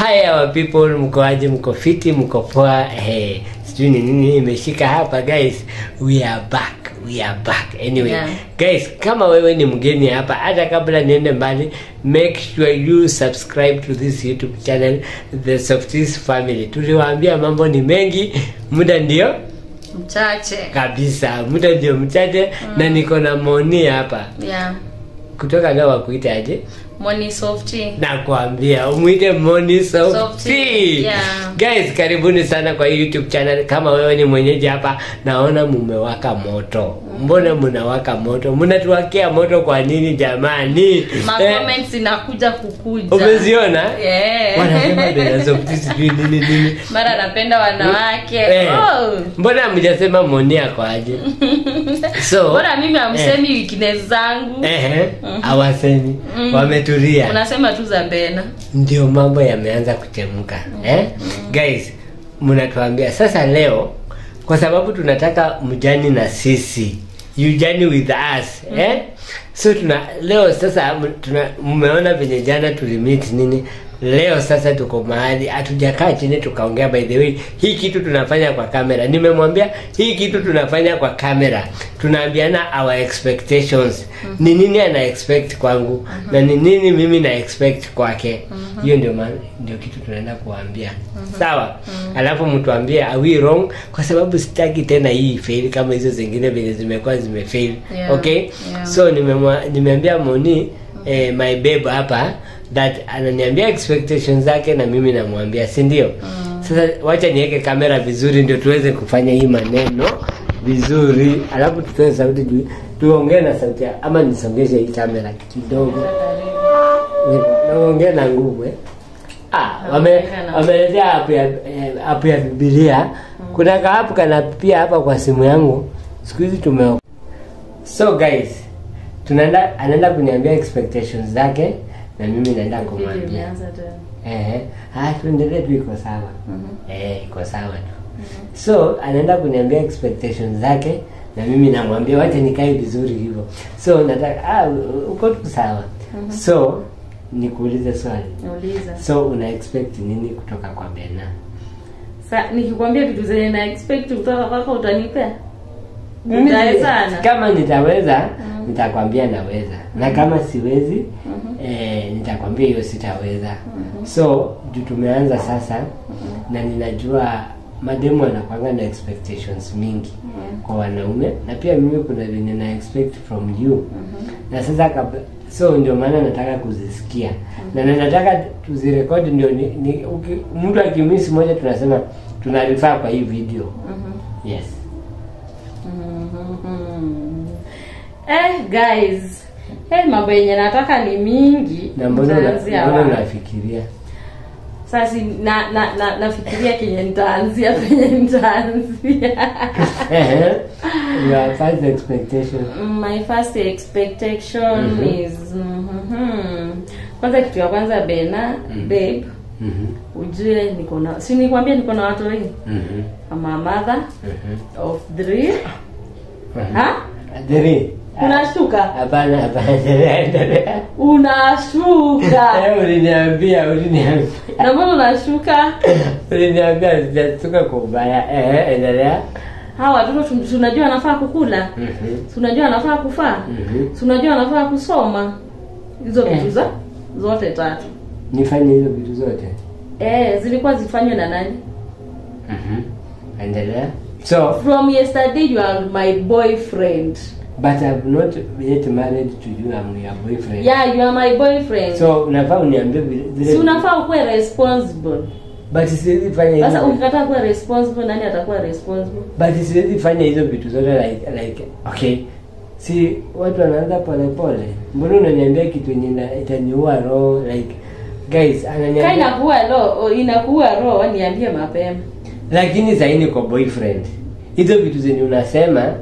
Hi our people, mko aje? Mko fiti? Mko poa? Hey, sijui ni nini imeshika hapa guys. We are back. We are back. Anyway, Yeah. guys, kama wewe ni mgeni hapa, hata kabla niende mbali, make sure you subscribe to this YouTube channel, The Softies Family. Tuliwaambia mambo ni mengi, muda ndio mchache. Kabisa, muda ndio mchache na niko na Moni hapa. Kutoka leo wakuita aje? Moni Softy. Nakwambia umuite Moni Softy. Softy, yeah. Guys, karibuni sana kwa hii YouTube channel. Kama wewe ni mwenyeji hapa, naona mumewaka moto. Mbona mnawaka moto? Mnatuwakia moto kwa nini jamani? Ma Eh, comments inakuja kukuja. umeziona? Yeah. Wanasema Bella Softy sijui nini nini. Mara napenda wanawake. Eh, Oh. mbona mjasema Moni ako aje? So, Mbona mimi hamsemi weakness zangu? Eh, hawasemi. Wametulia. Unasema tu za Bena. Ndio mambo yameanza kuchemka, eh? Guys, mnatuambia sasa leo kwa sababu tunataka mjourney na sisi, you journey with us, eh? So tuna leo sasa tuna mmeona venye jana tulimeet nini. Leo sasa tuko mahali hatujakaa chini tukaongea. By the way, hii kitu tunafanya kwa kamera. Nimemwambia hii kitu tunafanya kwa kamera, tunaambiana our expectations, ni nini ana expect kwangu na ni nini mimi na expect kwake. Hiyo ndio ndio kitu tunaenda kuambia, sawa? Alafu mtuambie, are we wrong? Kwa sababu sitaki tena hii fail kama hizo zingine vile zimekuwa zimefail. Okay. So nimeambia Moni, my babe hapa, that ananiambia expectations zake na mimi namwambia, si ndio? Sasa wacha niweke kamera vizuri ndio tuweze kufanya hii maneno vizuri, alafu tutoe sauti juu tuongee na sauti ama nisongeshe hii kamera kidogo naongea na nguvu, eh? Ah, wameletea app ya app ya Biblia. Kuna ka app kana pia hapa kwa simu yangu. Siku hizi tume. So guys, tunaenda anaenda kuniambia expectations zake na mimi naenda kumwambia. Imeanza tena. Eh, ah, tuendelee tu, iko sawa. Eh, iko sawa tu. So anaenda kuniambia expectations zake na mimi namwambia wacha nikae vizuri hivyo. So nataka, ah, uko tu sawa. So nikuulize swali. Nauliza. So una expect nini kutoka kwa Bena? Sa nikikwambia vitu zenye na expect kutoka kwako, utanipea? Mimi Utawezana? Kama nitaweza, nitakwambia naweza. Na kama siwezi, nitakwambia hiyo sitaweza. So juu tumeanza sasa na ninajua mademu wanakuanga na expectations mingi kwa wanaume, na pia mimi kuna venye na expect from you. Na sasa so ndio maana nataka kuzisikia na nataka tuzirekodi ndio mtu akimiss moja tunasema tuna refer kwa hii video. Yes. Eh, guys. Eh, mambo yenye nataka ni mingi. Na mbona Nitaanzia mbona wapi? unafikiria? Sasa si- na na na nafikiria kenye nitaanzia, penye nitaanzia. Ehe. Your first expectation. My first expectation is kwanza, kitu ya kwanza, Bena, babe, ujue niko na, si nikwambia niko na watu wengi. I'm a mother of three. Ha? Three. Unashuka? Hapana, hapana, endelea, endelea. Unashuka. Eh, uliniambia, uliniambia. Na mbona unashuka? Uliniambia, sijashuka kwa ubaya. Eh, endelea. Hawa watoto tunajua wanafaa kukula. Tunajua wanafaa kufaa. Tunajua wanafaa kusoma. Hizo vitu za zote tatu. Nifanye hizo vitu zote? Eh, zilikuwa zifanywe na nani? Endelea. So, From yesterday you are my boyfriend. But I'm not yet married to you, I'm your boyfriend. Yeah, you are my boyfriend. So unafaa uniambie zile Si unafaa ukuwe responsible. But siwezi fanya Sasa hizo. ukikataa kuwa responsible, nani atakuwa responsible? But siwezi fanya hizo vitu zote like okay. Si watu wanaanza pole pole. Mbona unaniambia kitu yenye itaniua roho? Like guys, Ka ananiambia inakuwa roho, inakuwa roho, niambie mapema. Lakini sasa niko boyfriend. Hizo vitu zenye unasema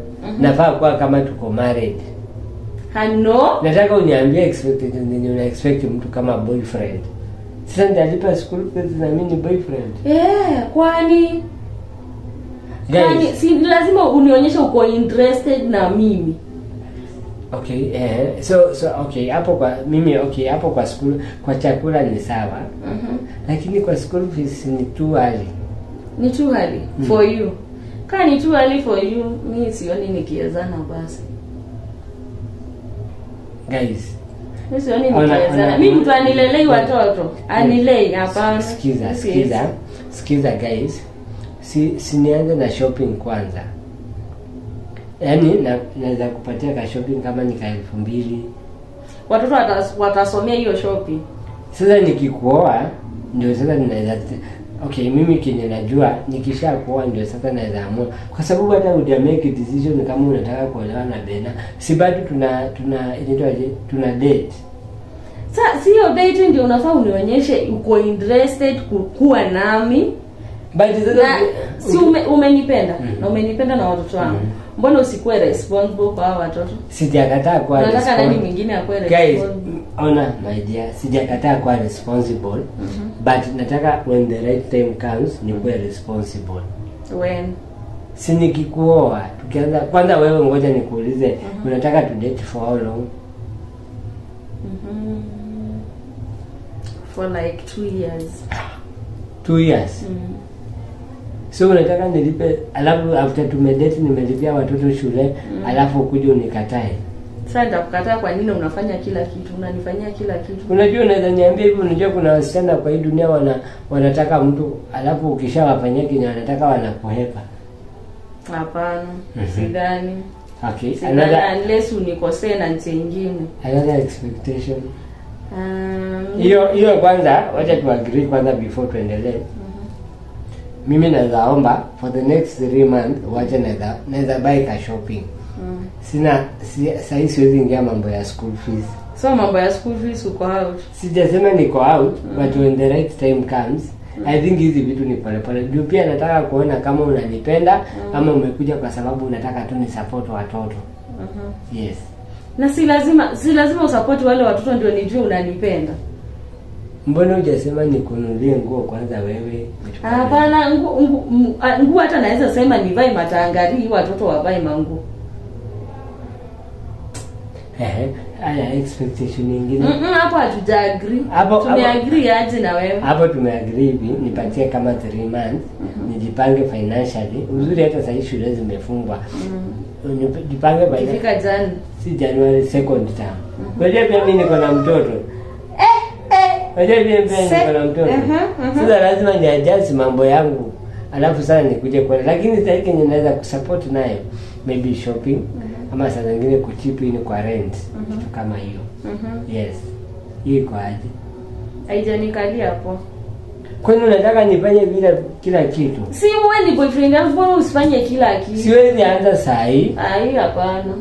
nafaa kuwa kama tuko married. Hano? Nataka uniambie expectations zenye una expect mtu kama boyfriend. Sasa nitalipa school fees na mimi ni boyfriend? Eh, kwani kwani Guys, si lazima unionyeshe uko interested na mimi? Okay, eh, so okay, hapo kwa mimi, okay, hapo kwa school, kwa chakula ni sawa. Lakini kwa school fees ni too early. Ni too early for you. Kaa ni too early for you, mi sioni nikiwezana basi. Guys, Mi sioni nikiwezana. Mi mtu anilelei watoto. Anilei, hapana. Sikiza guys. Si nianze na shopping kwanza. Yaani naweza kupatia ka shopping kama ni ka 2000. Watoto watasomea hiyo shopping. Sasa nikikuoa ndio sasa ninaweza. Okay, mimi kenye najua nikishakuoa ndio sasa naweza amua. Kwa sababu hata huja make decision kama unataka kuolewa na Bena, si bado tuna inaitwaje? Tuna date. Sasa sio date ndio unafaa unionyeshe uko interested kukua nami. But sasa si umenipenda na umenipenda na watoto wangu. Mbona usikuwe responsible kwa hao watoto? Sijakataa kuwa responsible. Unataka nani mwingine akuwe responsible? Guys, ona my dear, sijakataa kuwa responsible. But nataka when the right time comes nikuwe responsible. When? Si nikikuoa, tukianza kwanza wewe ngoja nikuulize, unataka to date for how long? For like 2 years. 2 years? So unataka nilipe, alafu after tumedate nimelipia watoto shule, alafu ukuje unikatae. Sasa nitakukataa kwa nini? Unafanya kila kitu, unanifanyia kila kitu. Unajua unaweza niambia hivi, unajua kuna wasichana kwa hii dunia wanataka mtu, alafu ukishawafanyia kenye wanataka wanakuhepa. Hapana, sidhani. Okay, another unless unikosee na nchi nyingine. Another expectation. Hiyo kwanza wacha tu agree kwanza before tuendelee. Mimi naomba for the next 3 months wacha naweza buy ka shopping. Sina sasa siwezi ingia mambo ya school fees. So mambo ya school fees uko out? Sijasema niko out, but when the right time comes, I think hizi vitu ni pole pole. Juu pia nataka kuona kama unanipenda ama umekuja kwa sababu unataka tu ni support watoto. Yes. Na si lazima usupport wale watoto ndio nijue unanipenda. Mbona hujasema nikununulie nguo kwanza wewe? Hapana, nguo hata naweza sema nivae matangari, watoto wavae manguo. Haya, expectation nyingine. Hapo hatuja agree. Tumeagree aje na wewe? Hapo tumeagree hivi, nipatie kama 3 months, nijipange financially. Uzuri hata sasa shule zimefungwa. Nijipange by ifika January. Si January second term. Unajua pia mimi niko na mtoto. Unajua pia mimi niko na mtoto. Sasa lazima niadjust mambo yangu. Alafu sasa nikuje kwa, lakini sasa hiki ninaweza kusupport nayo maybe shopping. Ama saa zingine kuchip in kwa rent, kitu kama hiyo. Yes. Hii kwa aje? Haijanikalia hapo. Kwani unataka nifanye bila kila kitu? Si wewe ni boyfriend yangu, mbona usifanye kila kitu? Siwezi anza saa hii. Ai, hapana.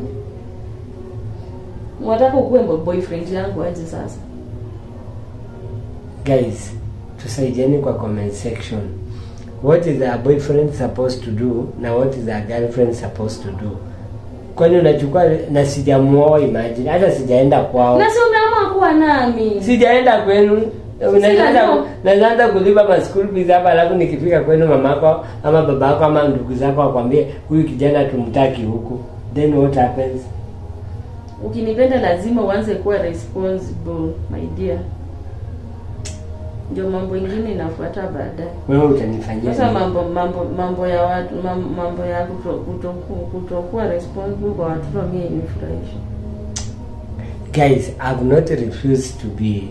Unataka ukuwe boyfriend yangu aje sasa? Guys, tusaidiane kwa comment section. What is a boyfriend supposed to do na what is a girlfriend supposed to do? Kwani unachukua na sijamuoa, imagine hata sijaenda kwao. Na si umeamua kuwa nami. Sijaenda kwenu. Unaanza kulipa ma school fees hapa, alafu nikifika kwenu mamako ama babako ama ndugu zako wakwambie huyu kijana tumtaki huku. Then what happens? Ukinipenda lazima uanze kuwa responsible, my dear. Ndio mambo ingine inafuata baadaye. Wewe utanifanyia sasa mambo ya watu, mambo ya kutokuwa responsible kwa watoto mimi inifurahisha. Guys, I've not refused to be.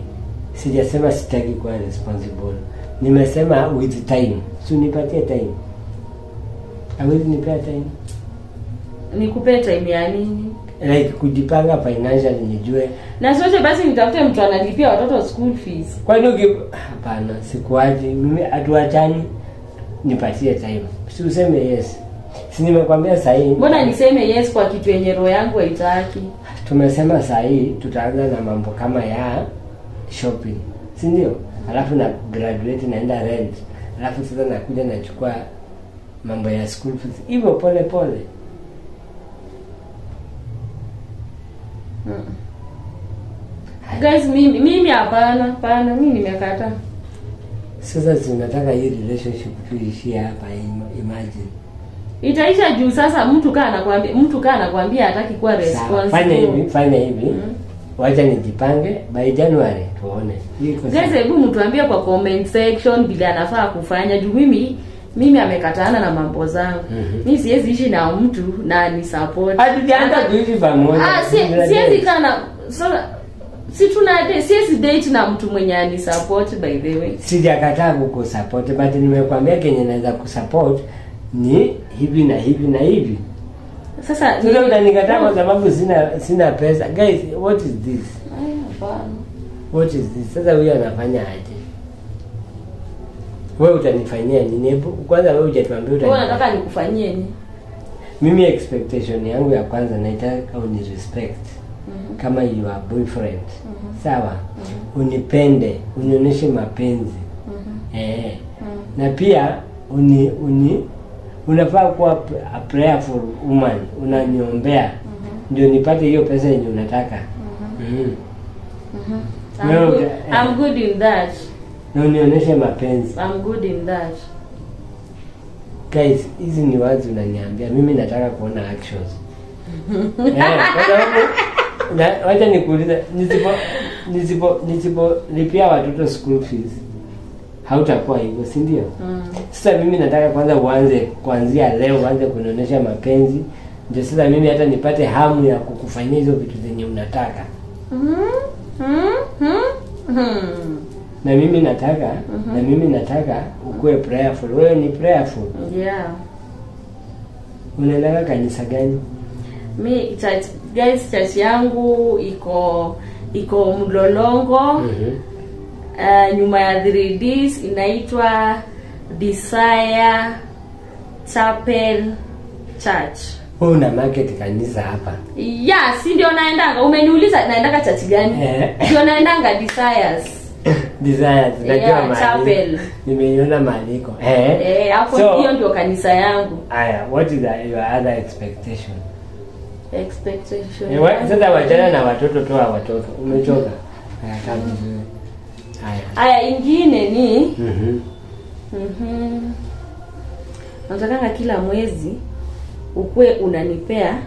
Sijasema sitaki kuwa responsible. Nimesema with time. So nipatie time. Hawezi nipea time. Nikupe time ya nini? Like kujipanga financially nijue. Na sote basi nitafute mtu analipia watoto school fees. Kwani hapana, sikuaji. Mimi hatuachani. Nipatie time. Si useme yes. Si nimekwambia saa hii. Mbona niseme yes kwa kitu yenye roho yangu haitaki? Tumesema saa hii tutaanza na mambo kama ya shopping. Si ndio? Alafu na graduate naenda rent. Alafu sasa nakuja nachukua mambo ya school fees. Hivyo pole pole. Guys, mimi hapana, mimi nimekataa. Sasa tunataka hii relationship tuishie hapa, imagine. Itaisha juu sasa mtu kaa anakuambia hataki kuwa responsible. Fanya hivi. Wacha nijipange by January tuone. Guys, hebu mtuambie kwa comment section vile anafaa kufanya juu mimi amekataana na mambo zangu. Mimi siwezi ishi na mtu na ni support. Hatujaanza kuishi pamoja. Siwezi kana so si tuna siwezi date na mtu mwenye ani support by the way. Sijakataa kukusupport but nimekwambia kenye naweza kusupport ni hivi na hivi na hivi. Sasa utanikataa kwa sababu sina pesa. Guys, what is this? Hapana. What is this? Sasa huyu anafanya aje? Wewe utanifanyia nini? Hebu kwanza wewe hujatuambia utani. Wewe unataka nikufanyie nini? Mimi expectation yangu ya kwanza naitaka unirespect. Kama your boyfriend. Sawa? Unipende, unionyeshe mapenzi. Na pia unafaa kuwa a prayerful woman, unaniombea. Ndio nipate hiyo pesa yenye unataka. I'm good in that. Na unionyeshe mapenzi. I'm good in that. Guys, hizi ni words unaniambia. Mimi nataka kuona actions. Kwa sababu wacha nikuulize, nisipo lipia watoto school fees hautakuwa hivyo, si ndio? Sasa mimi nataka kwanza uanze kuanzia leo uanze kunionyesha mapenzi, ndio sasa mimi hata nipate hamu ya kukufanyia hizo vitu zenye unataka. Na mimi nataka na mimi nataka ukue prayerful. Wewe ni prayerful. Yeah. Unaenda kanisa gani? Mi church, guys, church yangu iko Mlolongo. Nyuma ya 3Ds inaitwa Desire Chapel Church. Wewe una market kanisa hapa? Yeah, si ndio naendanga. Umeniuliza naendanga church gani? Ndio naendanga Desires. Desires, najua mahali. Chapel. Nimeiona maandiko. Hapo hiyo ndio kanisa yangu. Aya, what is your other expectation? Expectation. Sasa wachana na watoto, toa watoto. Umechoka. Haya, kama vizuri. Aya, ingine ni Nataka kila mwezi ukue unanipea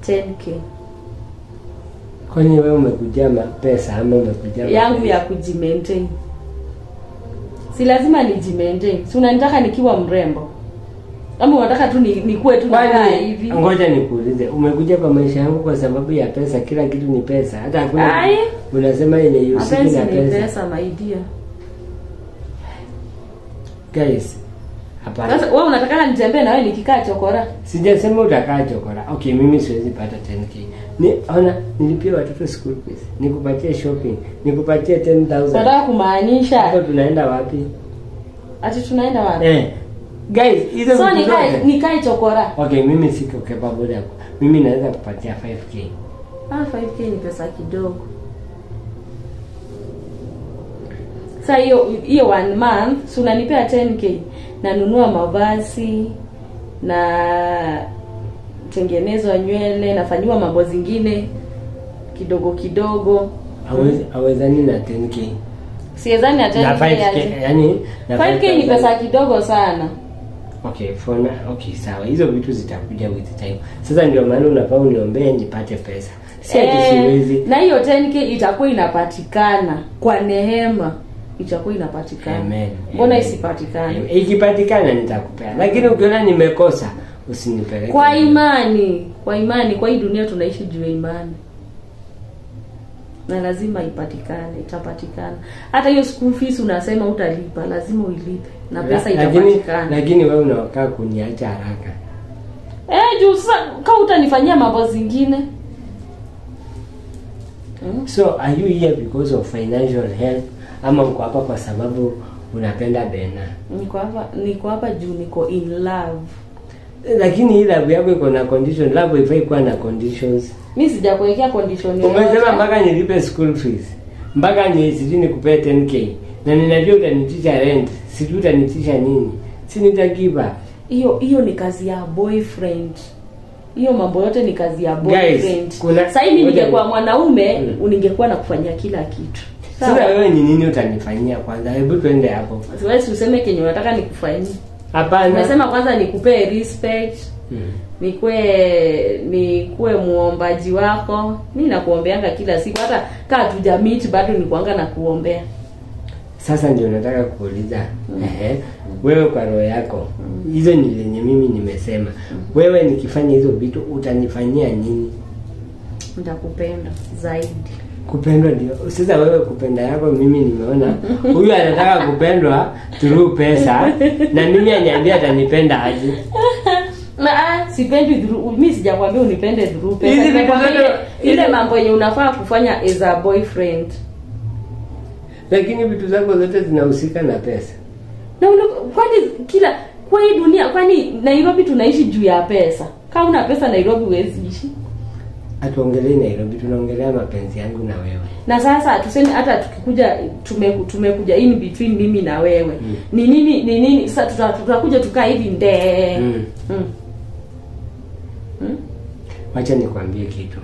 10k. Kwani wewe umekujia pesa ama umekujia yangu ya kujimaintain? Si lazima nijimaintain. Si unanitaka nikiwa mrembo? Ama unataka tu nikuwe tu na hivi? Ngoja nikuulize, umekuja kwa maisha yangu kwa sababu ya pesa? Kila kitu ni pesa. Hata hakuna. Unasema yenye usiki na pesa. Pesa my dear. Guys, hapana. Sasa wewe unataka nitembee na wewe nikikaa chokora? Sijasema utakaa chokora. Okay, mimi siwezi pata 10k. Ni ona nilipie watoto school fees, nikupatie shopping, nikupatie 10,000. Unataka kumaanisha hapo tunaenda wapi? Ati tunaenda wapi? Guys, hizo so nikae chokora. Okay, mimi siko capable yako. Mimi naweza kupatia 5k. 5k ni pesa kidogo. Sasa hiyo 1 month, so unanipea 10k. Nanunua mavazi, na tengenezwa nywele, nafanywa mambo zingine kidogo kidogo. Hawezani na 10k. Siwezani na 10k. Na 5k, yani 5k ni pesa kidogo sana. Okay, okay, sawa. Hizo vitu zitakuja with time. Sasa ndio maana unafaa uniombee nipate pesa. Si ati siwezi. Na hiyo 10k itakuwa inapatikana kwa neema. Itakuwa inapatikana. Amen. Mbona isipatikane? Ikipatikana nitakupea. Lakini ukiona nimekosa usinipeleke. Kwa imani, kwa imani, kwa hii dunia tunaishi juu ya imani. Na lazima ipatikane, itapatikana. Hata hiyo school fees unasema utalipa, lazima uilipe. Na pesa itapatikana. Lakini wewe unakaa kuniacha haraka. Juu sasa kama utanifanyia mambo zingine. So are you here because of financial help ama uko hapa kwa sababu unapenda Bena? Niko hapa juu niko in love. Lakini hii love yako iko na condition. Love haifai kuwa na conditions. Mimi sijakuwekea condition yoyote. Umesema mpaka nilipe school fees, mpaka ni sijui nikupee 10k, na ninajua utanitisha rent, sijui utanitisha nini. Si nitagive. Hiyo ni kazi ya boyfriend. Hiyo mambo yote ni kazi ya boyfriend. Sasa hivi ningekuwa mwanaume, ningekuwa nakufanyia kila kitu. Sasa wewe ni nini utanifanyia kwanza? Hebu tuende hapo. Wewe useme kenye unataka nikufanyie. Hapana. Umesema kwanza nikupee respect. Nikuwe muombaji wako. Mimi nakuombeanga kila siku, hata kaa tujameet bado nikuanga na kuombea. Sasa ndio nataka kuuliza. Wewe kwa roho yako, hizo ni lenye mimi nimesema. Wewe nikifanya hizo vitu utanifanyia nini? Nitakupenda zaidi. Kupendwa ndio. Sasa wewe kupenda yako mimi nimeona huyu anataka kupendwa through pesa na mimi aniambia atanipenda aje. Na sipendi through, mimi sijakwambia unipende through pesa. Nimekwambia ile mambo yenye unafaa kufanya as a boyfriend. Lakini vitu zako zote zinahusika na pesa. Na kwani kila kwa hii dunia, kwani Nairobi tunaishi juu ya pesa? Kama una pesa Nairobi huwezi ishi. Hatuongelei Nairobi, tunaongelea mapenzi yangu na wewe. Na sasa tuseme hata tukikuja tumekuja in between mimi na wewe. Ni nini sasa tutakuja tukaa hivi nde. Wacha nikwambie kitu.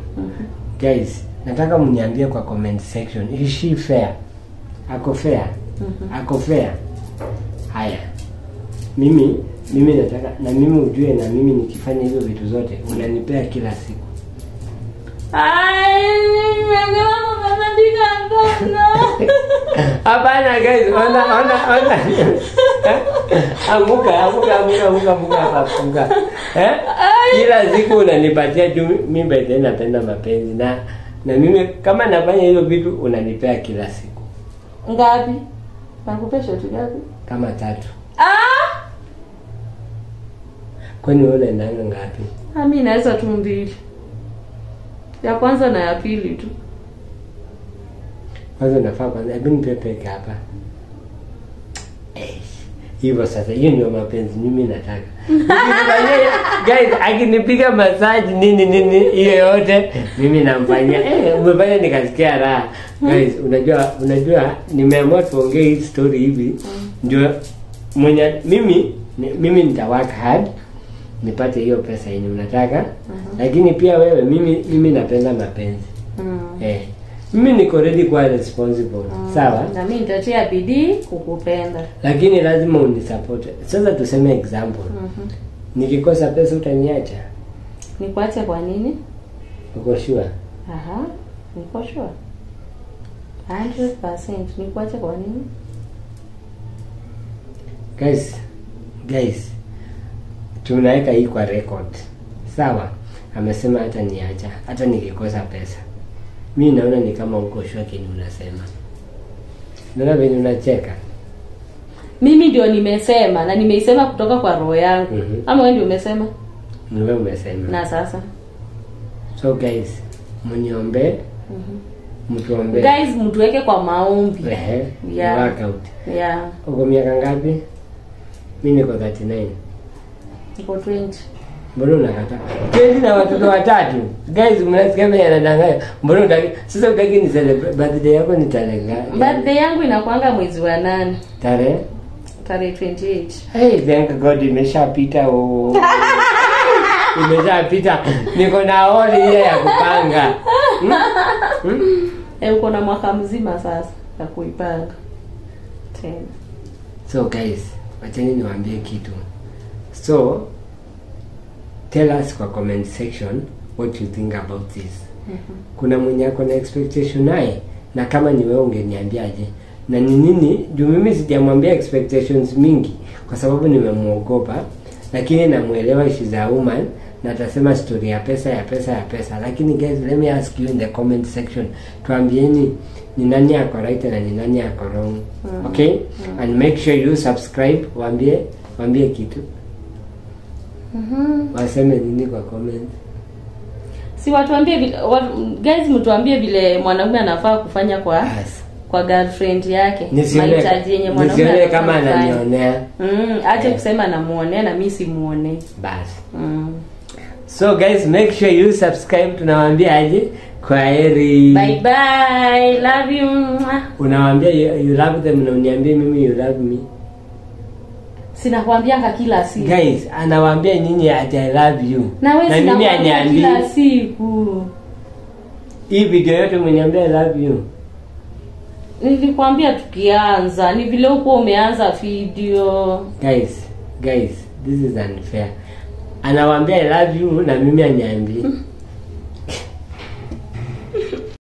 Guys, nataka mniambie kwa comment section, is she fair? Ako fair? Ako fair? Haya. Mimi nataka na mimi ujue, na mimi nikifanya hizo vitu zote unanipea kila siku. Ai, Hapana guys, ona. Anguka. Kila siku unanipatia juu mimi by then napenda mapenzi na mimi kama nafanya hizo vitu unanipea kila siku. Ngapi? Nakupea shoti ngapi? Kama 3. Kwani wewe unaendanga ngapi? Mimi naweza tu 2. Ya kwanza na ya pili tu. Kwanza nafaa kwanza, hebu nipe peke hapa. Hivyo sasa, hiyo ndio mapenzi mimi nataka. Guys, akinipiga massage nini hiyo yote mimi namfanyia. Umefanya nikasikia raha. Guys, unajua nimeamua tuongee hii story hivi. Ndio mwenye mimi nita work hard nipate hiyo pesa yenye unataka. Lakini pia wewe, mimi napenda mapenzi. Mimi niko ready kuwa responsible. Sawa? Na mimi nitatia bidii kukupenda. Lakini lazima unisupport. Sasa tuseme example. Nikikosa pesa utaniacha? Nikuache kwa nini? Uko sure? Aha, niko sure. 100%. Nikuache kwa nini? Guys, tunaweka hii kwa record. Sawa? Amesema hata niacha, hata nikikosa pesa. Mimi naona ni kama uko sure kenye unasema. Naona venye unacheka. Mimi ndio nimesema na nimeisema kutoka kwa roho yangu. Ama wewe ndio umesema? Ni wewe umesema. Na sasa. So guys, mniombe. Mtuombe. Guys, mtuweke kwa maombi. Yeah. Workout. Yeah. Uko miaka ngapi? Mimi niko 39. Niko 20. Mbona unakataa? 20 na watoto watatu. Guys, mnasikia mimi anadanganya. Mbona unataka sasa utaki ni celebrate birthday yako ni tarehe gani? Birthday yangu inakuanga mwezi wa 8. Tarehe? Tarehe 28. Hey, thank God imeshapita. Oh. Imeshapita. Niko na holi ile ya kupanga. Uko na mwaka mzima sasa ya kuipanga. Tena. So guys, wacheni niwaambie kitu. So tell us kwa comment section what you think about this. Kuna mwenye ako na expectation naye, na kama ni wewe ungeniambiaje? Na ni nini? Juu mimi sijamwambia expectations mingi kwa sababu nimemuogopa, lakini namuelewa, she's a woman na atasema story ya pesa ya pesa ya pesa. Lakini guys, let me ask you in the comment section, tuambieni ni nani ako right na ni nani ako wrong. Okay? And make sure you subscribe. Waambie kitu. Waseme nini kwa comment? Si watuambie vile, guys, mtuambie vile mwanaume anafaa kufanya kwa yes, kwa girlfriend yake. Mahitaji yenye mwanaume nisione kama ananionea. Acha kusema namuonea na mimi simuone. Basi. So guys, make sure you subscribe. Tunawaambia aje? Kwaheri. Bye bye. Love you. Unawaambia you love them na uniambie mimi you love me. Sinakwambianga kila siku. Guys, anawaambia nyinyi ati I love you. Na wewe mimi aniambie kila siku. Hii video yote umeniambia I love you. Nilikwambia tukianza, ni vile uko umeanza video. Guys, this is unfair. Anawaambia I love you na mimi aniambii.